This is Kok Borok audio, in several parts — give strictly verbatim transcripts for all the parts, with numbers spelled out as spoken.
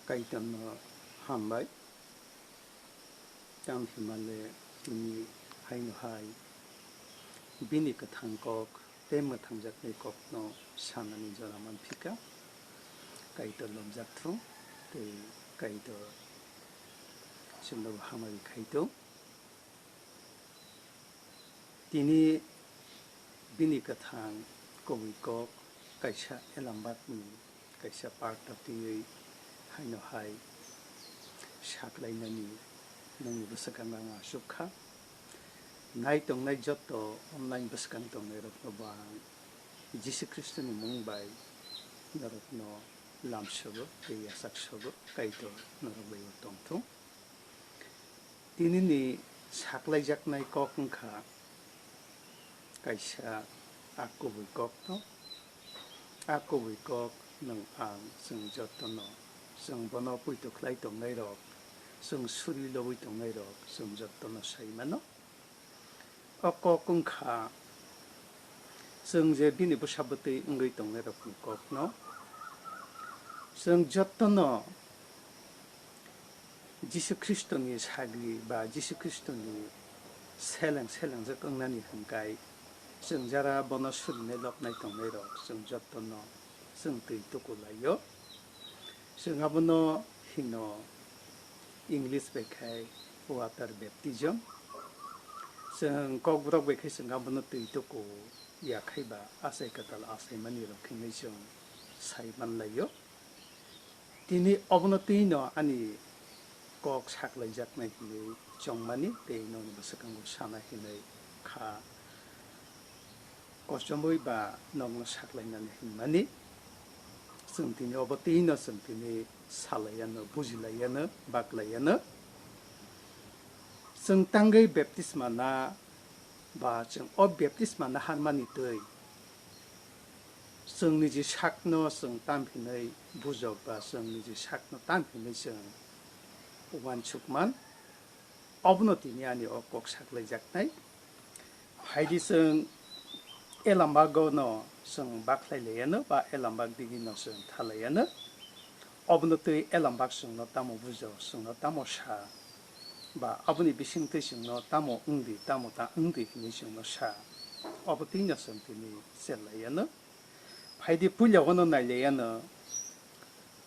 Kaitorno hambai. Tamo himale tini haino hai bini kwthang kok tei mwthangjaknai kokno sanani jora manphika. Kaitor lobjakthung tei Kaitor chwngno hamari khaithung. Tini bini kwthang kubui kok kaisa elambakni kaisa parta twiwi haino hai saklainani nongni bwswkango ang asuk kha. Nai tongnai joto online bwskang tongnairokno bo ang Jisu Khristoni mung bai norokno lamsogo tei yachaksogo, Kaitor norok bai bo tongthung. Tinini saklaijaknai kok wngkha kaisa a kubui kokno. A kubui kok nwng ang chwng jotono, chwng bono poito khlai tongnairok, chwng suri lobwi tongnairok, chwng jotono sai mano. O kok wngkha chwng je bini bwsa bwtwi wngwi tongnairokni kokno. Chwng jotono Jisu Khristoni sagri ba Jisu Khristoni seleng selengjak wngnani hwnkhai chwng jara bono surinai lobnai tongnairok chwng jotono chwng twi tuku laio. Chwng abono hino English bai khai water baptism. Chwng Kokborok bai khai chwng abono twi tuku ya khai ba achai kwtal achaimani rok hinwi chwng sai manlaio. Tini obono twino ani kok saklaijaknai hinwi chongmani tei nokni bwswkango sana hinwi kha kochomwi ba nokno saklainani hinmani. Chwng tini obo twino chwng tini salaiano, bujilaiano, baklaiano. Chwng tangwi baptisma na ba chwng o baptisma na harmani twi chwng niji sakno chwng tam hinwi bujok ba chwng niji sakno tam hinwi chwng uansukman. Obono tini ani o kok saklaijaknai. Haidi chwng elambago no chwng bakhlai laiano ba elambak digi no chwng thalaiano. Obono twi elambak chwngno tamo bujo, chwngno tamo sa, ba aboni bisingtwi chwngno tamo wngdi, tamo ta wngdi hinwi chwngno sa. Obo twino chwng tini chellaiano. Phaidi puila wano nailaiano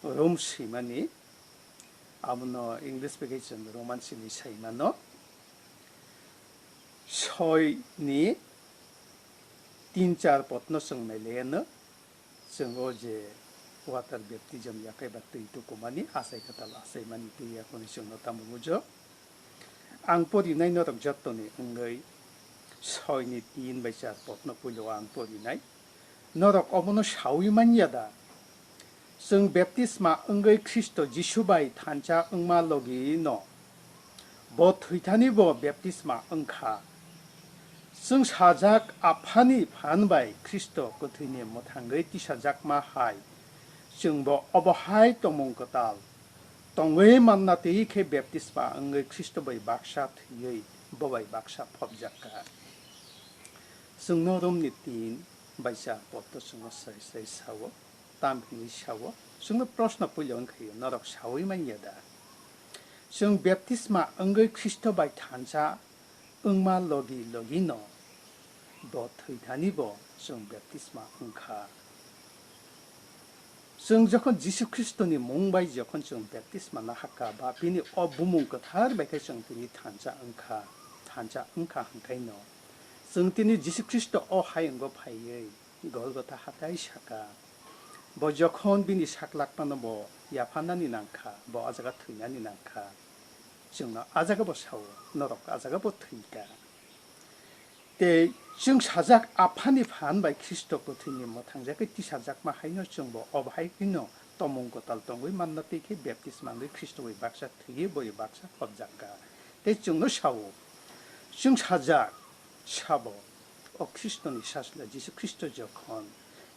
Rom swimani, abono English bai khe chwng Roman simi saimano. Soi ni tin char potno chwng nailaiano. Chwng o je water baptism yakhai ba twi tukumani, achai kwtal achaimani twi yakhuni chwngno tamo bujo. Ang porinai norok jottoni wngwi soi ni tin bai char potno puilo ang porinai. Norok obono saui manya da? Chwng baptisma wngwi Khristo Jisu bai thansa wngma logi no bo thwithani bo baptisma wngkha. Chwng sajak Aphani phan bai Khristo kwthwini mwthangwi tisajakma hai, chwngbo obo hai tongmung kwtal tongwi manna twi khe baptisma wngwi Khristo bai baksa thwiwi bo bai baksa phobjak kha. Chwngno Romni tin bai char potto chwngno sai sai sao, tam hinwi sao, chwngno proshno puila wngkhaio, norok saui manya da? Chwng baptisma wngwi Khristo bai thansa wngma logi logi no bo thwithani bo chwng baptisma wngkha. Chwng jokhon Jisu Khristoni mung bai jokhon chwng baptisma nahakha ba bini o bumung kwthar bai khe chwng tini thansa wngkha, thansa wngkha hwnkhaino chwng tini Jisu Khristo o hayungo phaiwi Golgotha hatai saka. Bo jokhon bini saklakmano bo yapharnani nangkha, bo o jaga thwinani nangkha. Chwngno a jaga bo sao, norok a jaga bo thwikha. Tei chwng sajak Aphani phan bai Khristo kwthwini mwthangjagwi tisajakma haino chwngbo o bahai kheno tomung kwtal tongwi manna twi khe baptisma wngwi Khristo bai baksa thwiwi bo baksa phobjakha. Tei chwngno sao, chwng sajak sabo, o Khristoni Sajla Jisu Khristo jokhon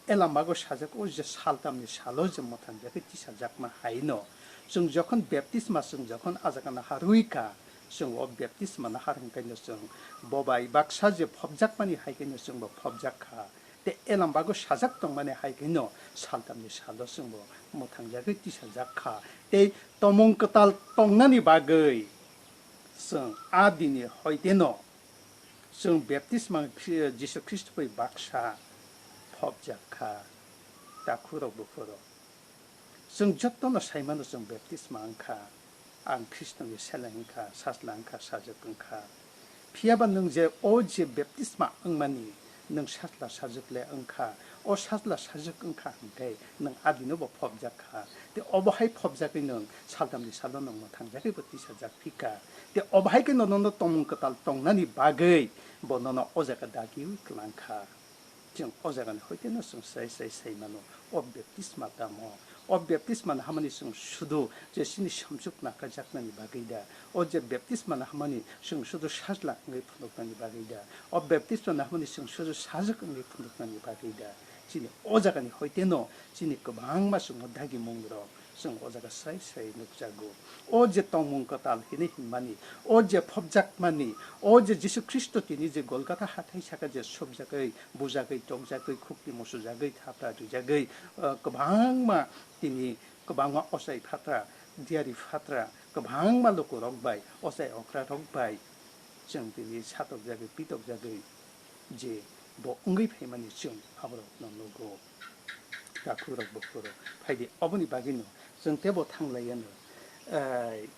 elamago sajak, o je saltamni salo je mwthangjagwi tisajakma haino chwng jokhon baptisma chwng jokhon a jaga naharwi kha, chwng o baptisma nahar hwnkhaino chwng bo bai baksa je phobjakmani hai kheno chwngbo phobjak kha. Tei Elam bago sajak tongmani hai kheno saltamni salo chwngbo mwthangjagwi tisajak kha. Tei tomung kwtal tongnani bagwi chwng a dini hoiteno chwng baptisma Khri-, Jisu Khristo bai baksa phobjak kha. Takhurok bukhurok, chwng jotono saimano chwng baptisma wngkha. Ang Khristoni seleng wngkha, sajla wngkha, sajwk wngkha. Phiyaba nwng je o je baptisma wngmani, nwng sajla sajwk le wngkha. O sajla sajwk wngkha hwnkhe nwng adinobo phobjak kha. Tei obo hai phobjagwi nwng saltamni salo nwng mwthangjagwibo tisajak phikha. Tei obo hai khe nono tomung kwtal tongnani bagwi bo nono o jaga dagiwi kwlangkha. Chwng o jagani hoiteno chwng sai sai sai mano, o baptisma tamo? O baptisma no hamani chwng sudu je chini samsuk nakajaknani bagwi da? O je baptisma no hamani chwng sudu sajla wngwi phunuknani bagwi da? O baptisma no hamani chwng sudu sajwk wngwi phunuknani bagwi da? Chini o jagani hoiteno chini kwbangma chwng o dagimung rok chwng o jaga sai sai nukjago. O je tongmung kwtal hinwi hinmani, o je phobjakmani, o je Jisu Khristo tini je Golgotha hathai saka je subjagwi, bujagwi, tokjagwi, khukti musujagwi, thapra rijagwi, ah, kwbangma tini kwbangma ochai phatra, diyari phatra, kwbangma lukurok bai, ochai okrarok bai chwng tini satokjagwi, pitokjagwi je bo wngwi phaimani chwng aborokno nugo. Takhurok bukhurok, phaidi oboni bagwino chwng teibo thanglaiyano, ai,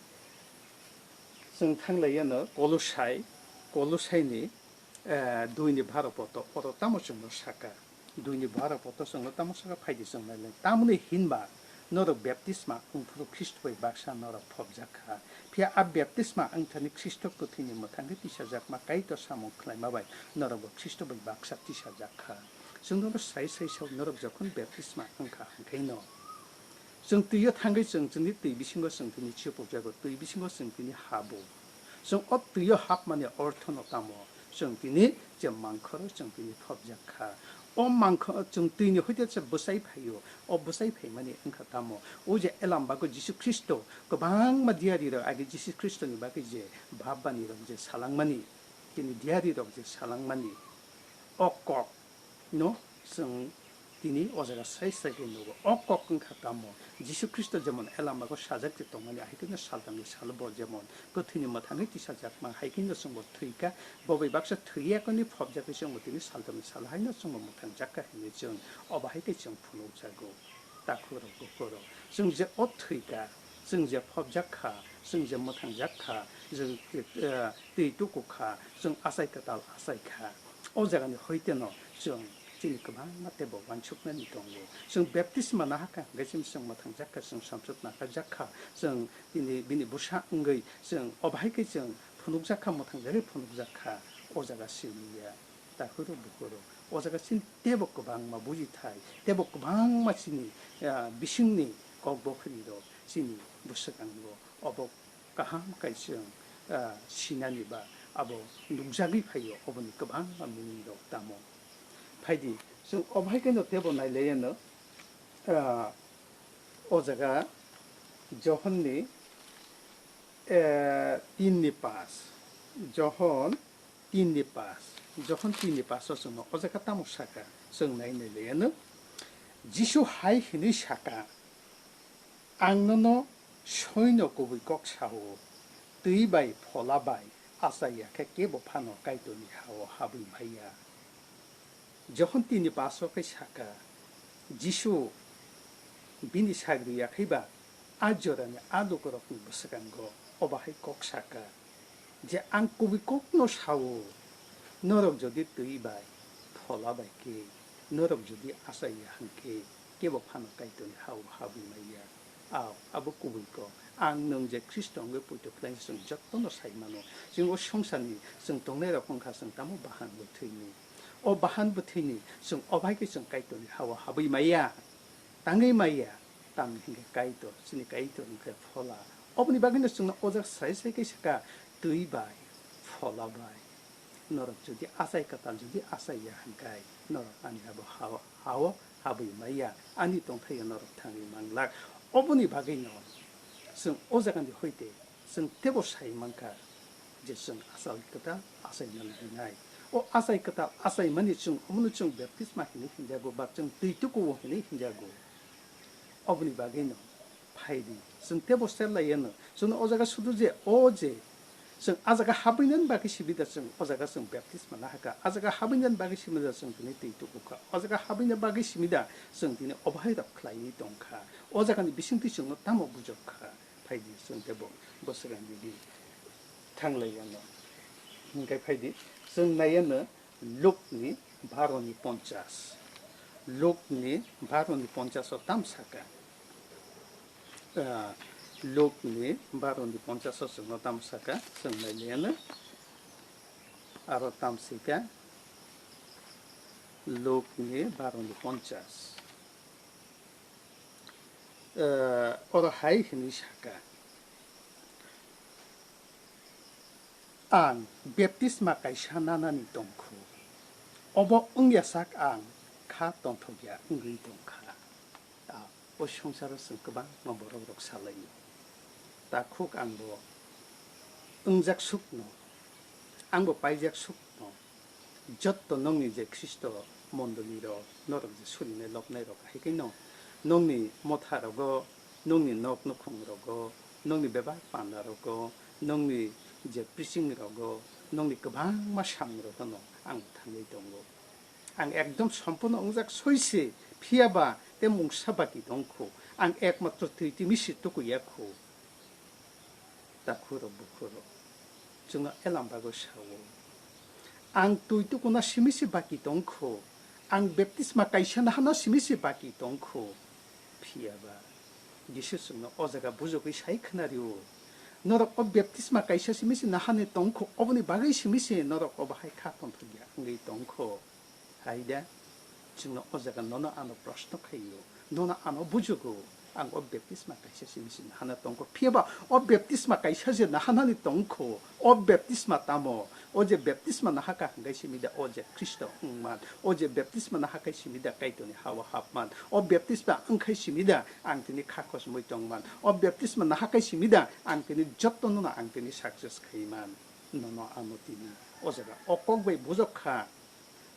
chwng thanglaiyano Kolosai, Kolosaini, eh, duini baro poto, oro tamo chwngno saka, duini baro poto chwngno tamo saka, phaidi chwng nailai. Tamoni hinba norok baptisma wngphuru Khristo bai baksa norok phobjak kha. Phiya a baptisma wngthani Khristo kwthwini mwthangwi tisajakma Kaitor samung khlaima bai norokbo Khristo bai baksa tisajak kha. Chwng norok sai sai sao, norok jokhon baptisma wngkha hwnkhe no chwng twio thangwi chwng chwngni twi bisingo chwng tini chupukjago, twi bisingo chwng tini habo. Chwng o twio hapmani orthono tamo? Chwng tini je mangkhoro chwng tini phobjak kha. O mangkho chwng twini hoite se bwsai phaio, o bwsai phaimani wngkha tamo? O je Elam bago Jisu Khristo kwbangma diyarirok age Jisu Khristoni bagwi je bhabbanirok je salangmani, tini diyarirok je salangmani, o kok no chwng tini o jaga sai sai khe nugo. O kok wngkha tamo? Jisu Khristo jemon Elam bago sajak tongmani, ahai kheno saltamni salo bo jemon kwthwini mwthangwi tisajakma, hai kheno chwngbo thwikha. Bo bai baksa thwiya koni phobjagwi chwngbo tini saltamni salo haino chwngbo mwthangjak kha hinwi chwng obo hai khe chwng phunukjago. Takhurok bukhurok, chwng je o thwikha, chwng je phobjak kha, chwng je mwthangjak kha, chwng, eh, twi tuku kha, chwng achai kwtal achai kha. O jagani hoiteno chwng chini kwbangma teibo uansuknani tongo. Chwng baptisma nahakha hwnkhe chini chwng mwthangjak kha, chwng samsuk nakajak kha, chwng tini bini bwsa wngwi chwng obo hai khe chwng phunukjak kha, mwthangjagwi phunukjak kha, o jaga simi ya. Takhurok bukhurok, o jaga chini teibo kwbangma bujithai, teibo kwbangma chini, ah, bisingni kok bophirirok chini bwswkango obo kaham kaisa, ah, sinani ba abo nukjagwi phaio, oboni kwbangma meaning rok tamo. Phaidi, chwng obo hai kheno teibo nailaiyano, ah, o jaga Johonni, eh, tinni pas, Johon tinni pas, Johon tinni pas o chwngno o jaga tamo saka, chwng nai nailaiyano, Jisu hai hinwi saka, "Ang nono soino kubui kok sao, twi bai phola bai achai ya khe kebo phano Kaitorni ha-o habwi maya." Johon tinni pas o khe saka, Jisu bini sagri ya khe ba a jorani a lukurokni bwswkango obo hai kok saka, je ang kubui kokno sao, norok jodi twi bai phola bai khe, norok jodi achai ya hwn khe, kebo phano Kaitorni ha-o habwi maya. Ao, abo kubui kok. Ang nwng je Khristo wngwi poito phlaino chwng jotono sai mano. Chwng o swngcharni chwng tongnairok wng kha chwng tamo bahan bwthwini. O bahan bwthwini chwng obo hai khe chwng Kaitorni ha-o habwi maya. Tangwi maya. Tamni hwnkhe Kaitor, chini Kaitor wngkhe Phola. Oboni bagwino chwngno o jaga sai sai khe saka, twi bai phola bai. Norok jodi achai kwtal jodi achai ya hwnkhe norok ani abo ha-o, ha-o habwi maya, ani tongthaio norok thangwi manglak. Oboni bagwino chwng o jagani hoite chwng teibo sai mankha je chwng achai kwtal achaina luginai. O achai kwtal achaimani chwng omono chwng baptisma hinwi hinjago ba chwng twi tukuo hinwi hinjago. Oboni bagwino phaidi chwng tebo serlaiya no chwngno o jaga sudu je o je chwng a jaga habwinani bagwi sibida chwng o jaga chwng baptisma nahakha, a jaga habwinani bagwi sibida chwng tini twi tukukha, o jaga habwina bagwi sibida chwng tini obohairok khlaiwi tongkha, o jagani bisingtwi chwngno tamo bujokha. Phaidi chwng tei bo bwswk ang nini thanglaiya no. Hwnkhe phaidi chwng naiya no Lukni baroni ponchas. Lukni baroni ponchas o tam saka. Ah, Lukni baroni ponchas o chwngno tam saka, chwng nailaiya no. Aro tam sika Lukni baroni ponchas. Eh, oro hai hwnwi saka, "Ang baptisma kaisa nanani tongkhu, obo wngya sak ang kha tongthokya wngwi tongkha." Ah, o swngcharo chwng kwbangma borok rok salaio. Takhuk angbo wngjak sukno, angbo paijak sukno, jotto nokni je Khristo mondoli rok, norok je surinai lobnai rok, hai khe no nokni motha rogo, nokni nok nukhung rogo, nokni bebak panda rogo, nokni je preaching rogo, nokni kwbangma samung rogo no ang thangwi tongo. Ang ekdom sompurno wngjak soi se, phiya ba tei mungsa baki tong kho. Ang ekmatro twi timi se tukuya kho. Takhurok bukhurok chwngno elam bagwi sao, "Ang twi tukuna simi se baki tong kho, ang baptisma kaisa nahana simi se baki tong kho." Phiya ba Jisu chwngno o jaga bujogwi sai khwnario, "Norok o baptisma kaisa simi se nahani tong kho, oboni bagwi simi se norok obo hai kha tongthokya wngwi tong kho." Hai da, chwngno o jaga nono ano proshno khaio, nono ano bujugo, ang o baptisma kaisa simi se nahana tongkho. Phiya ba o baptisma kaisa je nahanani tongkho, o baptisma tamo? O je baptisma nahaka hwnkhe simi da o je Khristo wngman, o je baptisma nahaka simi da Kaitorni ha-o hapman, o baptisma wngkhai simi da ang tini kha khosmoi tongman, o baptisma nahaka simi da ang tini jotto nono ang tini success khaiman. Nono ano tini o jaga o kok bai bujok kha.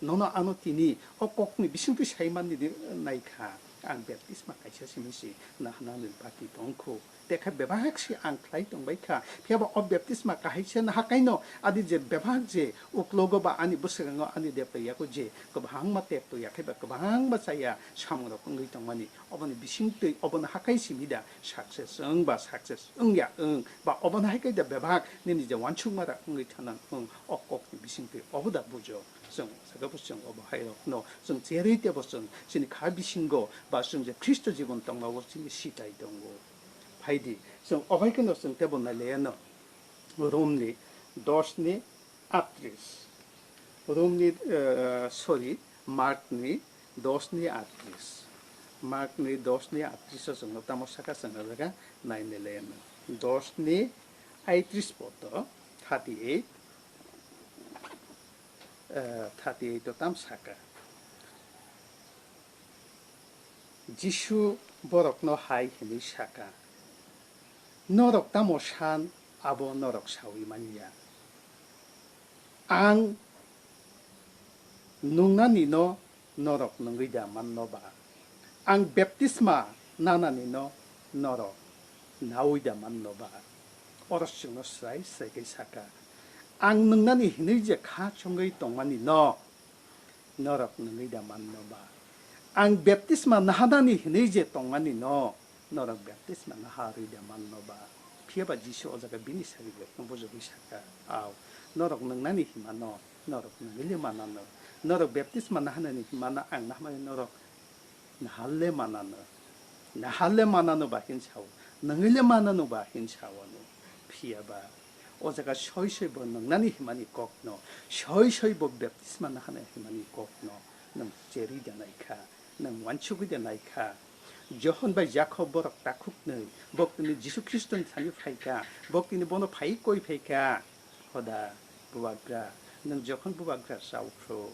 Nono ano tini o kokni bisingtwi sai manni di, nai kha, ang baptisma kaisa simi se nahanani baki tong kho, tei kha bebak se ang khlai tong bai kha. Phiya ba o baptisma kahaisa naha kaino adi je bebak je uklogo ba ani bwskango ani depto yago je kwbangma tepto ya khe ba kwbangma chaya samung rok wngwi tongmani, oboni bisingtwi obono hakai simi da success wng ba success wngya wng ba obono hai kai da bebak nini je wansukma rok wngwi thana wng, o kokni bisingtwi obo da bujo. Chwng saka bo chwng obo hai rok no chwng cherwi tebo chwng chini kha bisingo ba chwng je Khristo jibon tongma o chini sitai tongo. Phaidi chwng obo hai kheno chwng tebo nai le no Romni dos ni atris. Romni, eh, sorry, Mark ni dos ni atris. Mark ni dos ni atris o chwng tamo saka chwng jaga nai ne le no. Dos ni aitris poto thirty eight. Eh, thirty eight o tam saka. Jisu borokno hai hwnwi saka, "Norok tamo san abo norok saui man ya. Ang nungnanino norok nungwi da manno ba? Ang baptisma nananino norok naui da manno ba?" Oro chwngno srai srai khe saka, "Ang nungnani hinwi je kha chongwi tongmani no norok nungwi da manno ba? Ang baptisma nahanani hinwi je tongmani no norok baptisma naharwi da manno ba?" Phiya ba Jisu o jaga bini sari borokno bujogwi saka, "Ao, norok nungnani himano norok nungwi le manano. Norok baptisma nahanani himano ang nahamani norok naharle manano. Naharle manano ba hin sao, nungwile manano ba hin sao no. Phiya ba o jaga soi soi bo nungnani himani kokno, soi soi bo baptisma nahana himani kokno nwng cherwi da nai kha, nwng wansugwi da nai kha." Johon bai Jakob borok takhuknwi boktwini Jisu Khristoni thani phai kha, boktwini bono phaiwi koi phai kha, "Hoda, Bubagra, nwng jokhon Bubagra chao phru,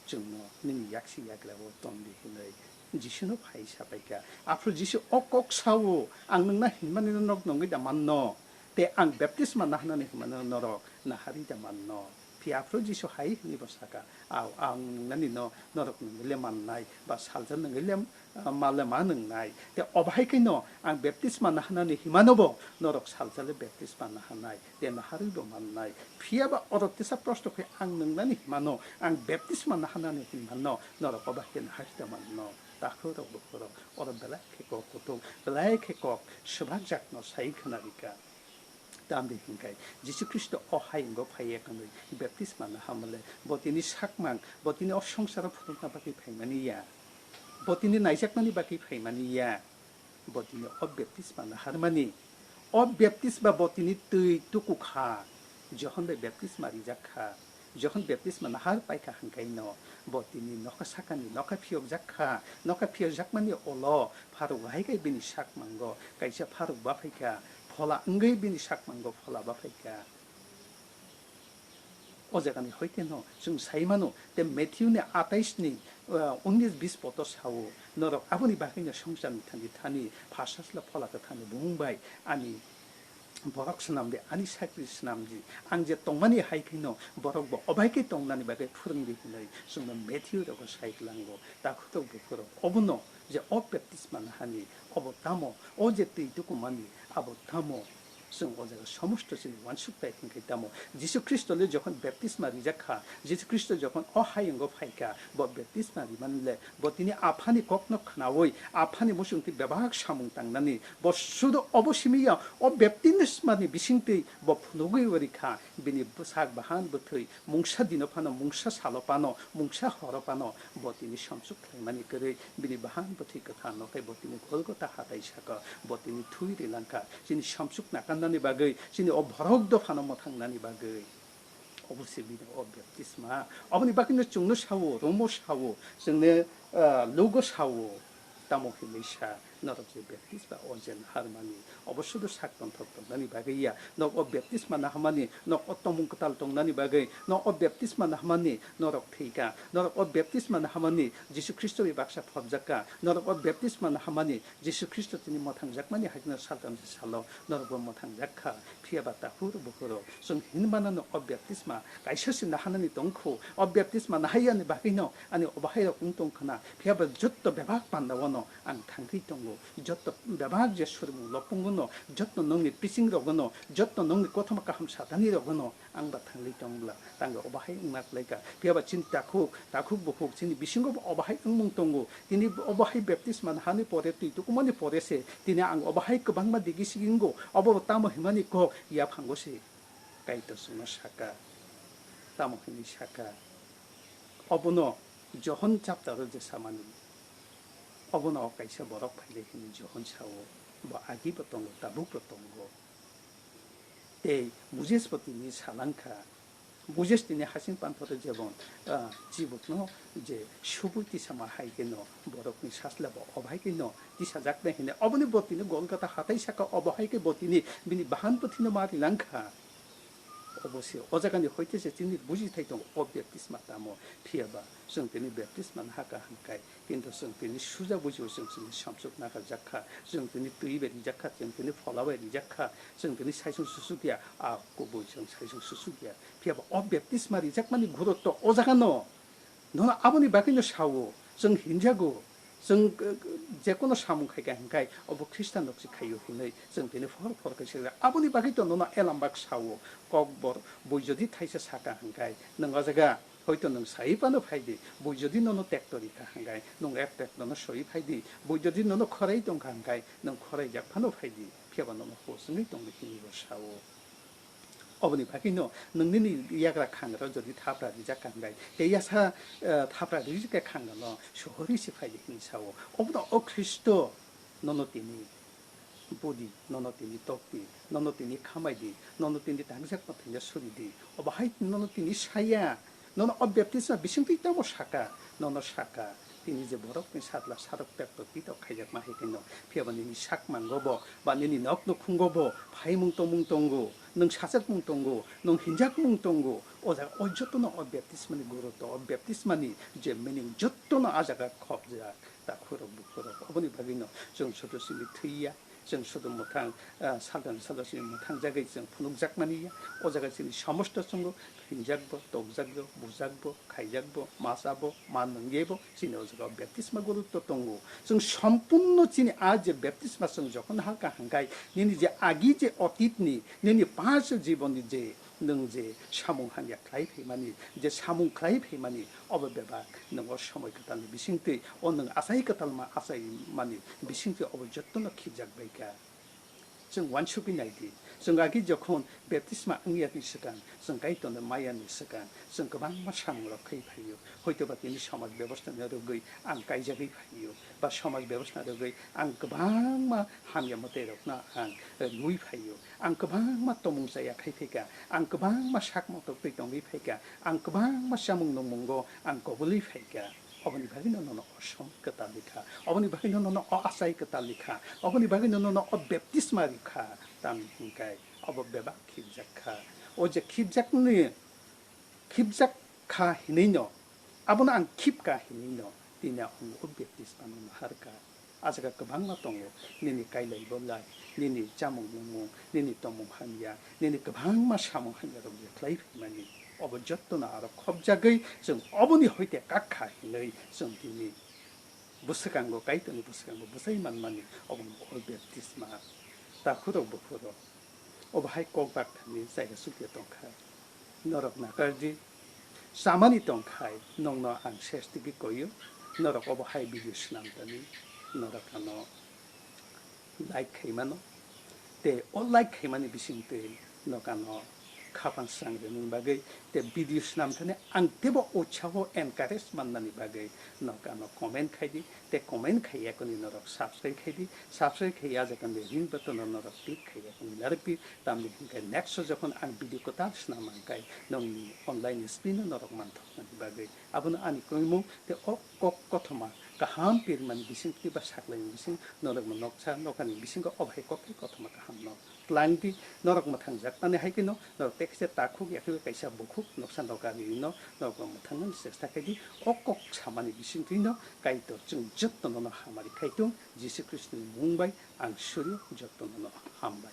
chwngno nini yaksi yagra o ton di," hwnwi Jisuno phai sapai kha. Aphuru Jisu o kok sao, "Ang nwngno hinmani norok nungwi da manno, tei ang baptisma nahanani hinmano norok naharwi da manno." Phiya phuru Jisu hai hwnwi bo saka, "Ao, ang nwngnani no norok nwngwi le mannai, ba salsa nwngwi le, ah, ma le ma nwngnai." Te obo hai khe no ang baptisma nahanani himano bo norok salsa le baptisma nahanai, te naharwi bo mannai. Phiya ba oro tesa prosto khe ang nwngnani himano, ang baptisma nahanani himano norok obo hai khe naharwi ta manno. Takhuk rok bukhuk rok, oro belai khe kok kutung, belai khe kok swbakjak no sai khna rika. Tamni hwnkhe Jisu Khristo o hayungo phaiya hwnwi baptisma naha mole, bo tini sakmang, bo tini o songsaro phunukna bagwi phaimani ya, bo tini naijakmani bagwi phaimani ya, bo tini o baptisma naharmani. O baptisma bo tini twi tuku kha, Johon bai baptisma rijak kha. Johon baptisma nahar paikha hwnkhe no bo tini nokha sakani nokha phiyokjak kha, nokha phiyokjakmani ulo pharuk hai khe bini sakmango kaisa pharuk baphaikha, phola wngwi bini sakmango phola baphaikha. O jagani hoite no chwng sai mano, te Matthew ni atais ni, ah, unis bis poto sao, norok aboni bagwi no songchar ni thani thani pha sasla phola kwthangni bumung bai ani borok swnamdi, ani sakri swnamdi, ang je tongmani hai kheno borok bo obai khe tongnani bagwi phwrwngdi hwnwi chwngno Matthew rogo sai kwlango. Takhuk rok bukhuk rok, obono je o baptisma nahani, obo tamo, o je twi tukumani, abo tamo, chwng o jaga somosto chini uansuk tai hwnkhe tamo, Jisu Khristo le jokhon baptisma rijak kha, Jisu Khristo jokhon o hayungo phaikha, bo baptisma rimani le bo tini Aphani kokno khnaui, Aphani muchungtwi bebak samung tangnani, bo sudu obo simi ya, o baptismani bisingtwi bo phunugwi uri kha, bini bwsak bahan bwthwi mungsa dino phano, mungsa salo phano, mungsa horo phano, bo tini samsuk khlaimani kwrwi, bini bahan bwthwi kwtharno khe bo tini Golgotha hatai saka, bo tini thwi ri langkha, chini samsuk nakannani bagwi, chini o borok dophano mwthangnani bagwi. Obo se bini o baptisma. Oboni bagwino chwngno sao, Romo sao, chwngno, ah, Lugo sao. Tamo hinwi sa, norok je baptisma o je naharmani, obo sudu sak tongthok tongnani bagwi ya. Nok o baptisma naharmani, nok o tomung kwtal tongnani bagwi, nok o baptisma naharmani, norok thwikha. Norok o baptisma naharmani, Jisu Khristo bai baksa phobjakha. Norok o baptisma naharmani, Jisu Khristo tini mwthangjakmani hai kheno salkamsa salo norokbo mwthangjak kha. Phiya ba takhuk bukhuk rok, chwng hinwi mano no o baptisma kaisa se nahanani tong kho, o baptisma nahaiyani bagwino ani obo hai rok wng tong khna. Phiya ba jotto bebak panda o no ang thangwi tongo, jotto bebak je surmung lopung o no, jotto nongni pising rok o no, jotto nongni kothoma kaham satani rok o no, ang ba thangwi tong bwla, tang obo hai wngna kwlai kha. Phiya ba chini takhuk, takhuk bukhuk chini bisingo bo obo hai wngmung tongo. Tini obo hai baptisma nahani pore, twi tukumani pore se tini ang obo hai kwbangma digi sigingo, obo bo tamo himani kok yaphango se Kaitor chwngno saka. Tamo hinwi saka, obono Johon chapter o je samani, obono o kaisa borok phaile hinwi Johon sao, bo agi bo tongo, tabuk bo tongo. Tei Moses bo tini salangkha, Moses tini hasing panthoro jebon, ah, chibukno je subui tisama hai kheno borokni sasla bo obo hai kheno tisajaknai hwnwi. Oboni bo tini Golgotha hatai saka obo hai khe bo tini bini bahan bwthwino ma rilangkha. Obo se o jagani hoite se chini bujithai tongo o baptisma tamo. Phiya ba chwng tini baptisma naha kaham kai. Kintu chwng tini suja bujibo chwng chini samsuk nakarjak kha, chwng tini twi bai rijak kha, chwng tini phola bai rijak kha, chwng tini saisung susuk ya, a kubui chwng saisung susuk ya. Phiya ba o baptisma rijakmani gurutto o jaga no, nono aboni bagwi no sao, chwng hinjago, chwng, eh, jekono samung khai kha hwnkhe obo Khristan rok se khaio hinwi chwng tini phor phor khe sijak. Aboni bagwi to nono elambak sao, kokbor bui jodi thaisa saka hwnkhe nwng o jaga Hoito nwng sai phano phai di, bui jodi nono tekto ri kha hwnkhe nwng ek tek nono soi phai di, bui jodi nono khorai tong kha hwnkhe nwng khoraijak phano phai di, phiya ba nono hus wngwi tong di hinwi bo sao. Oboni bagwino nwng nini yagra khangrao jodi thapra rijak kha hwnkhe, tei yasa, eh, thapra rijak kha khangrano sohorwi se phai di hinwi sao. Obono o Khristo nono tini budi, nono tini tokti, nono tini khamai di, nono tini tangjakma thwina suri di. Obo hai nono tini saya, nono o baptisma bisingtwi tamo saka, nono saka, tini je borokni satla sarok pekto tito khaijakma hai kheno, phiya ba nini sakmango bo, ba nini nok nukhungo bo, phaimung tongmung tongo, nwng sachakmung tongo, nwng hinjakmung tongo, o jaga o jotono o baptismani gurutto, o baptismani je meaning jotono a jaga khopjak. Takhurok bukhurok, oboni bagwino chwng soto simi thwiya, Chwng sudu mwthang, ah, saldan salda chini mwthang jagwi chwng phunukjakmani ya. O jaga chini somosto chwngo, hinjakbo, tokjakbo, bujakbo, khaijakbo, masabo, ma nwngyebo, chini o jaga baptisma gurutto tongo. Chwng sompurno chini a je baptisma chwng jokhon halka hangkai, nini je agi je otitni, nini past jibonni je nwng je samung hamya khlai phaimani, je samung khlai phaimani, obo bebak nwng o somoi kwtalni bisingtwi, o nwng achai kwtalma achaimani bisingtwi obo jottono khibjak bai kha. Chwng uansugwi nai di, chwng agi jokhon baptisma wngyani swkang, chwng Kaitorno mayani swkang, chwng kwbangma samungrok khai phaio. Hoitoba tini somaj bebostha ni rwgwi ang kaijagwi phaio, ba somaj bebostha ni rwgwi ang kwbangma hamya mwtairokno ang, eh, nui phaio. Ang kwbangma tomung chaya khai phaikha, ang kwbangma sak motok twi tongwi phaikha, ang kwbangma chamung nungmungo ang kobului phaikha. Oboni bagwino nono o som kwtal likha, oboni bagwino nono o achai kwtal likha, oboni bagwino nono o baptisma rikha. Tamni hinkai obo bebak khibjak kha. O je khibjakni khibjak kha hinwino, abono ang khib kha hinwino, tini ang o baptisma no nahar kha. A jaga kwbangma tongo, nini kailai bolai, nini chamung nungmung, nini tongmung hamya, nini kwbangma samung hamya rok je khlai phaimani, obo jottono aro khobjagwi chwng oboni hoite kak kha hinwi chwng tini bwswkango, Kaitorni bwswkango bwsai manmani, obo o baptisma. Takhurok bukhurok, obo hai kok bak thani chaya sukya tongkha. Norok nakardi, chamani tongkhai nokno ang ses tigi koyo, norok obo hai video swnam tani, norok ano like khaimano, tei o like khaimani bisingtwi nok ano khapang swrang rwmani bagwi tei video swnam thani ang teibo utsaho encourage mannani bagwi nok ano comment khaidi, tei comment khaiya kuni norok subscribe khaidi, subscribe khaiya jaga ni ring button no norok click khaiya kuni narwkdi, tamni hinkhe next o jokhon ang video kwtal swnam mankhai nokni online screen o norok manthoknani bagwi. Abono ani kwrwngmung tei o kok kothoma kaham pirmani bisingtwi ba saklaini bising norokno noksa nokani bisingo o bahai kok tei kothoma kahamno twlangdi. Norok mwthangjakmani hai kheno norok tei kaisa takhuk ya khe kaisa bukhuk noksa nokani rino norokno mwthangnani chesta khaidi. O kok samani bisingtwino Kaitor chwng jotono hamari khaitung. Jisu Khristoni mung bai ang surio jotono hambai.